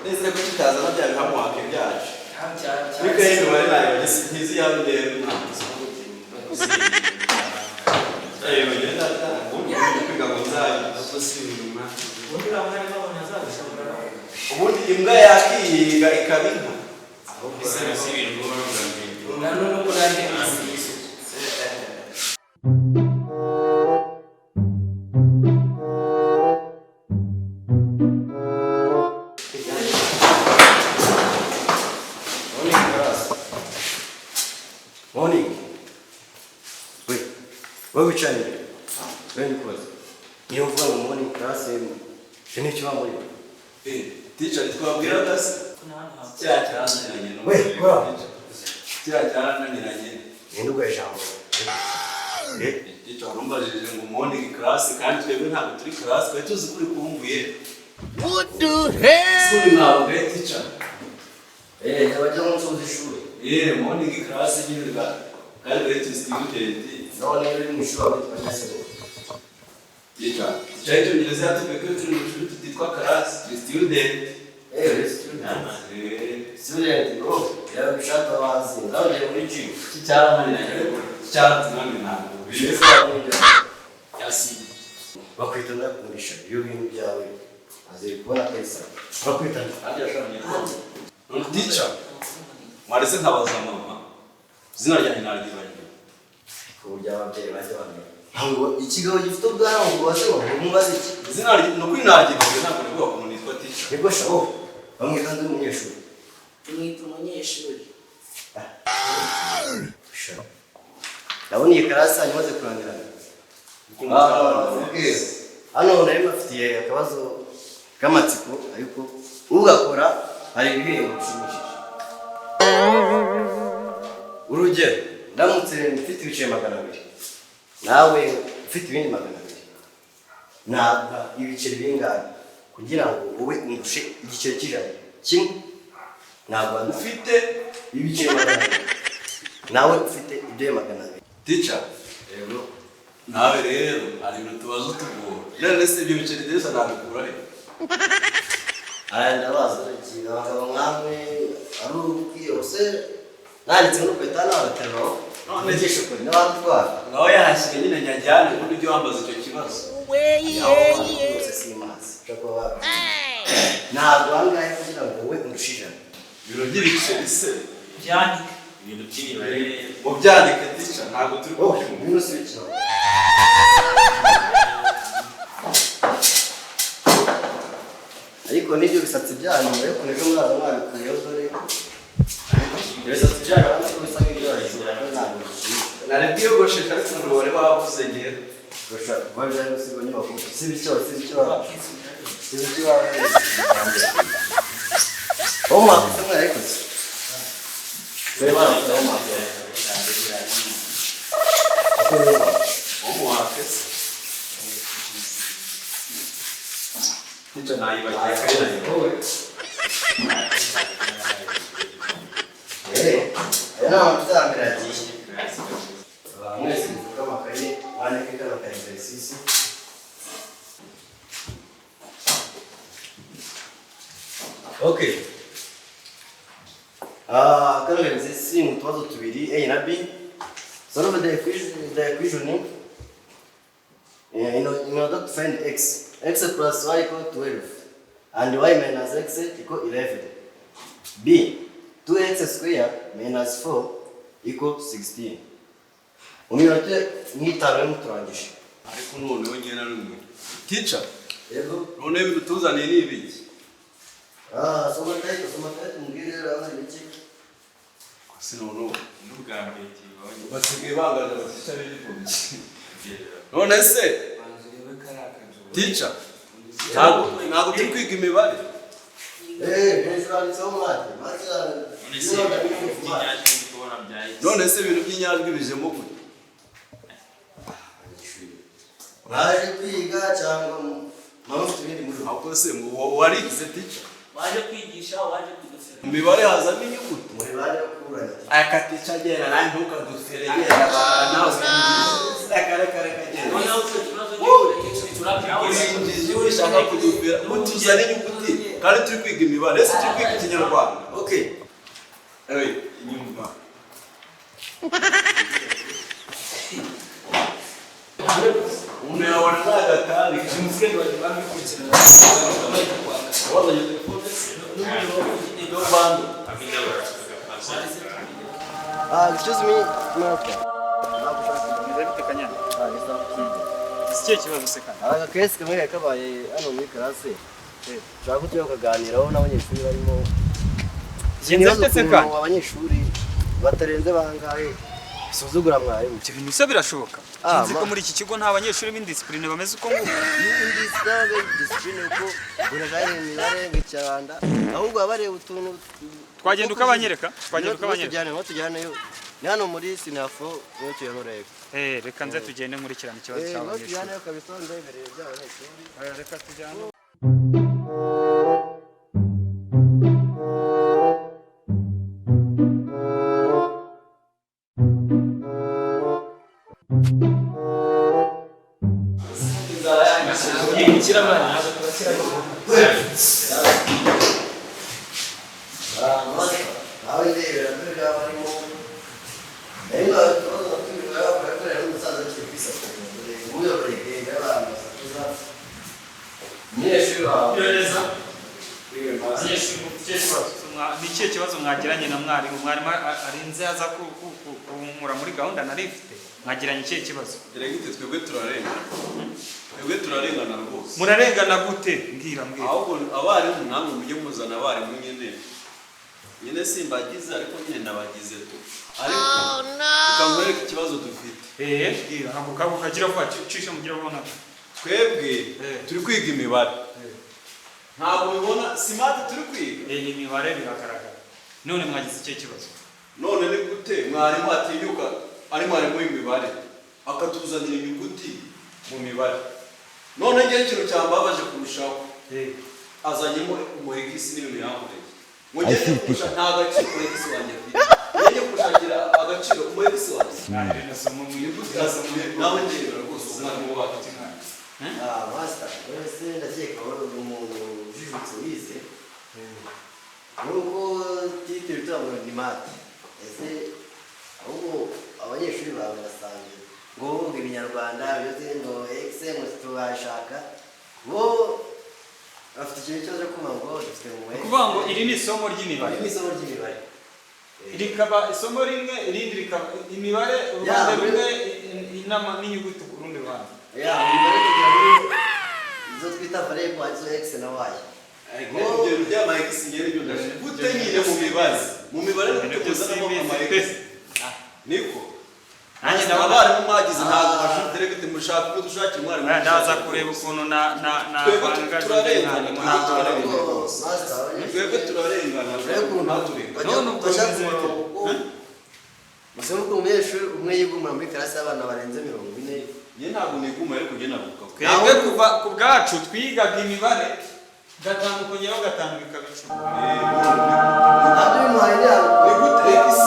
Nizere ko kitazana bya bihamuhake byacu. Ariko rero imibare nayo ntizi yawe rero ntabwo. Bagenda ubundi kwiga ngo nzabe. Ubundi uriya mwarimu abona azabishobora. Ubundi imbwa yakiyiga ikaba inka. Ese si ibintu ubona bwa mbere. Na none uko nanjye mbizi. Morning, class. Morning. We, wowe wicaye imbere. Wewe nikubaza. Niyo mvuga ngo morning class, icyo ni icyo muri. Teacher, twabwira se kiriya cyarananiranye. We, kora. Kiriya cyarananiranye. Ninde uguha ijambo? Teacher, warumbajije ngo morning class, kandi twebwe ntabwo turi class, twari tuzi ko uri kumvuye. What the hell? Suri ntabwo, teacher. Abajya mu nzu z'ishuri. Morning class nyine kandi twari tuzi student. None iyo uri mu ishuri waba witwa nde? Teacher, teacher y'icyongereza yatubwiye ko iyo turi mu ishuri tutitwa class, turi student. Uri student. Student, bro. Yawe ushaka wazi. Nawe ugiye muri gym. Iki cyarananiranye, ariko iki cyaratunaniye ntabwo bize. Yasinye. Bakwita ndakumisha iyo bintu byawe. Azeri kubona pesa. Bakwita nde? Teacher, mwarese nkabaza mama. Izina ryanjye naryibagiwe. Ku buryo ababyeyi bajya bamenya. Ntabwo ikigabo gifite ubwanwa ngo baze ngo mubaze iki? Izina rye ni ukuri naryibagiwe, ntabwo nibuka ukuntu nitwa, teacher. Nibwo sha, wowe bamwita ndi umunyeshuri. Tumwita umunyeshuri. Sha. Ndabona iyi class imaze kurangirana. Ukuntu nzabona. Okay. Hano nari mbafitiye akabazo k'amatsiko, ariko ugakora hari ibihembo bishimishije. Urugero, ndamutse mfite ibiceri 200, nawe ufite ibindi 200, naguha ibiceri bingahe kugira ngo wowe undushe igiceri cy'ijana kimwe? Ntabwo Ufite ibiceri 200, nawe ufite ibyo 200. Teacher, Yego. nawe rero hari ibintu tubaza utugora. None se ibyo biceri byose nabikura he? Aya ndabaza ikintu, abagabo nkamwe ari ubwiyose nanditse n'urupeta nabateruraho None n'igisho kure n'abatwara. Ngaho yahashyire nyine nyajyane, ubundi ujye wambaza icyo kibazo. Rwose simazi ntabwo ahangahe kugira ngo wowe undushe 100. Ibintu by'ibiceri se? Byandike. Ibintu by'imibare. Mubyandike, teacher, ntabwo turi Wowe kubyumva. ngwino usubikiraho. Ariko n'ibyo bisatsi byanyu, ariko ejo muraza mwabikuyeho, dore ibisatsi byanyu urabona ko bisa nk'iby'abajura, ntabwo bishimishije. Nari bwiyogosheshe, ariko umuriro wari wabuze ngewe. Gushaka kuba byari gusiga inyubako, si ibicyo, si ibicyo, si ibicyo. Homework se mwarayikoze? Dore barakora homework. Bakora homework. Homework se? Teacher, nayibagiye kandi nayibagiwe. Aya ni amanota ya mbere yagiye. Mwese mufite amakaye, mwandike kano ka exercice. Okay. Kano exercice ni utubazo tubiri, A na B. Solve the equation in order to find x. X plus y equal 12 and y minus x equal 11. B, 2x square minus 4 equal 16. Mu minota nk'itanu rero turangije. Ariko noneho njye na rumwe, teacher. Yego. Noneho ibintu tuzaniye ni ibiki? Ah, soma title, soma title, mbwire rero ibiki. Si noneho N'ubwa mbere kibonye. Basigaye bangaje aba teacher b'imfubyi. None se Banza urebe ko ari akajura. teacher, ntabwo turi kwiga imibare. Hejuru handitseho math. Math. None se by'inyajwi ndi kubona byahise? None se ibintu by'inyajwi bijemo gute? Mwaje kwiga cyangwa mama mufite ibindi muri? Ahubwo se ngo warigize, teacher? Waje kwigisha, waje kudusera. Mu mibare hazamo inyuguti. Muri bane yo kuburanya. Aka teacher, gera nawe ntukadufere, gera nawe. Reka, reka, reka, gera. Noneho icyo kibazo gikore, turabyigisha. Uri injiji, ushaka kudufera utuzane inyuguti. Kandi turi kwiga imibare, ese turi kwiga Ikinyarwanda? Okay. Eh, inyuma. Umuntu yabona nta gatari. Umufurere wanjye babikurikirana bari kwaka. Wazanye telefone se? Yo bando. Ah, excuse me, master. Bimeze bite, Kanyana? Ah, ni sawa. Si ikihe kibazo se kandi? Aka case kamwe kari kabaye hano muri classe. Ushaka ko tujya kukaganiraho n'abanyeshuri barimo. Bigenze bite se kandi? Ukuntu abanyeshuri batarenze bangahe suzugura mwarimu. Ibyo bintu se birashoboka? Ah, Nzi ko muri iki kigo nta banyeshuri b'indiscipline bameze uko nguko. Discipline uko urajanye mu mibare ngo Ikinyarwanda, ahubwo baba bareba utuntu. Twagenda ukabanyereka? Twagenda ukabanyereka? Tujyane, ngo tujyaneyo. Ni hano muri sinafo, niho tuyanoreka. Eh, reka nze tugende nkurikirana ikibazo Eh, ngo cy'abanyeshuri. tujyaneyo kabisa, ndabemereye by'abanyeshuri. Eh, reka tujyane. Kiramani ntabwo tubakira. Ah, master, nawe ndebera dore yaba arimo. Nari ikibazo natubwira yakorera n'umusaza akiri kwisakura. Dore nguyu abaregenda abantu basakuza. Umunyeshuri wawe. Neza. Ni ikihe kibazo mwagiranye na mwarimu? Mwarimu arinze aza kunkura muri gahunda nari mfite. Mwagiranye ikihe kibazo? Diregite, twebwe turarengana. Twebwe turarengana rwose. Murarengana gute? Mbwira, mbwira. Ahubwo abarimu namwe mujye muzana abarimu nyine. Nyine simbagize, ariko nyine ndabagize tu. Ariko reka nkwereke ikibazo dufite. Eh, mbwira. Ntabwo kago kagira vuba, cisha mugira vuba ntabwo. Twebwe Eh. turi kwiga imibare. Ntabwo ubibona si math turi kwiga? Eh, ni imibare, biragaragara. None mwagize ikihe kibazo? None ni gute mwarimu atinyuka, ari mwarimu w'imibare, akatuzanira inyuguti mu mibare? None njye ikintu cyambabaje kurushaho, Eh. azanyemo umuhegisi n'ibintu yankoreye. Ngo ngende kurusha, nta gaciro umuhegisi wanjye afite. Ngende gushakira agaciro umuhegisi wanjye. Inyuguti azanye, nawe ndebera rwose umwarimu wacu. Ah, master, wese ndakeka wari umuntu ujijutse wize. Nubwo titre tuvuga ngo ni math. Ese ahubwo abanyeshuri bawe basanzwe ngo ngo Ibinyarwanda byose ngo x ngo tubashaka, bo bafite ikintu cyo kumva ngo dufite mu Ni ukuvuga ngo iri ni isomo ry'imibare. Iri ni isomo ry'imibare. Rikaba isomo rimwe, irindi rikaba imibare uruhande Ya, rumwe, n'inyuguti ku rundi ruhande. Ya, imibare tugira muri izo twita variable, arizo x na y. Ariko ibyo bintu by'amahegisi ngewe nibyo ndashaka. Gute nyine mu mibare ni gute muzanamo amahegisi? Niko Nanjye ndabona abarimu mwagize ntabwo bashaka. Diregite, mushaka ko dushakira umwarimu. Ndaza kureba ukuntu na Twebwe banga turarengana, mwarimu. twebwe turarengana rwose. Master, abanyeshuri- Twebwe turarengana. Urebe ukuntu ntaturengane. None ubwo bajya bimeze ku bite? murongo. Gusa nk'uko umunyeshuri umwe yigumura muri classe y'abana barenze 40. Njye ntabwo niguma, ariko njye navuga ko Twebwe kuva ku bwacu twigaga imibare, gatanu kongeraho gatanu bikaba 10. Ntabwo bimuhaye inama. Ni gute egisi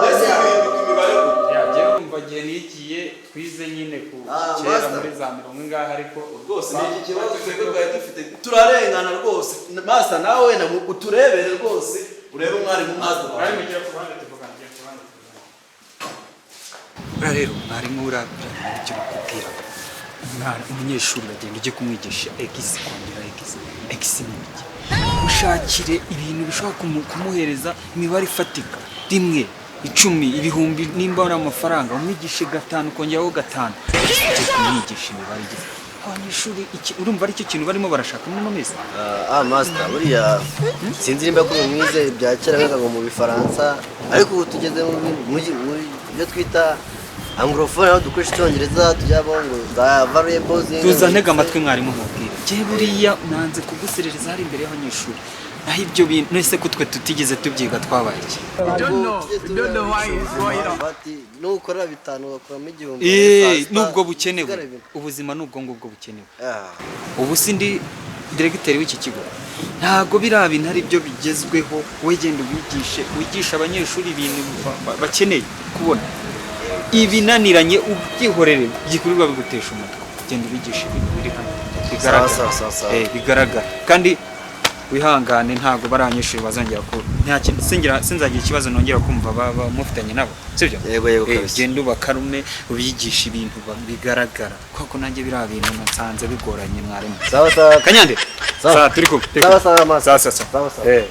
ese bihinduka imibare gute? Yagiye kumva igihe nigiye, twize nyine ku Ah, kera master. muri za mirongo ingahe, ariko Rwose ni iki kibazo twebwe twari dufite, turarengana rwose. Master, nawe wenda uturebere rwose, urebe umwarimu mwarimu mwaduhaye. gira ku ruhande tuvugana, gira ku ruhande tuvugana. Buriya rero mwarimu, uriya icyo nakubwira, umwana umunyeshuri uragenda ujye kumwigisha egisi kongera egisi, egisi ni ibiki? Ushakire ibintu bishobora kumuhereza imibare ifatika, rimwe, 10, ibihumbi, nimba ari amafaranga umwigishe gatanu kongeraho gatanu, ujye kumwigisha imibare igize abanyeshuri urumva aricyo kintu barimo barashaka muri ino minsi. Ah, master, buriya sinzi nimba ko mwize bya kera biga ngo mu Bifaransa, ariko ubu tugeze muri byo twita anglophone, aho dukoresha Icyongereza, tujyamo ngo za variables. Tuza ntega amatwi mwarimu mubwire. Njye buriya nanze kuguserereza hari imbere y'abanyeshuri, naho ibyo bintu nese ko twe tutigeze tubyiga twabaye iki? Nukora bitanu ugakuramo 1000. Eh, saa sita, nubwo bukenewe usigare bine. Ubuzima ni ubwo ngubwo bukenewe. Ah, Ubu si ndi diregiteri w'iki kigo, ntabwo biriya bintu ari byo bigezweho. Wowe genda ubigishe, wigishe abanyeshuri ibintu bakeneye kubona. Ibinaniranye ubyihorere, byikurirwa bigutesha umutwe. Genda ubigishe ibintu biri hano bigaragara. Sawa, sawa, sawa, sawa. Eh, bigaragara kandi. Wihangane, ntabwo bari abanyeshuri bazongera ku nta kintu, sinzagira ikibazo nongera kumva baba mufitanye nabo, sibyo? Yego, Eh, kabisa. genda ubakarume, ubigishe ibintu bigaragara, kuko nanjye biriya bintu nasanze bigoranye, mwarimu. Sawa sawa. Kanyande. Sawa. Sawa, turi kumwe, turi Sawa kumwe. sawa, master. Sawa sawa. Sawa sawa. Eh.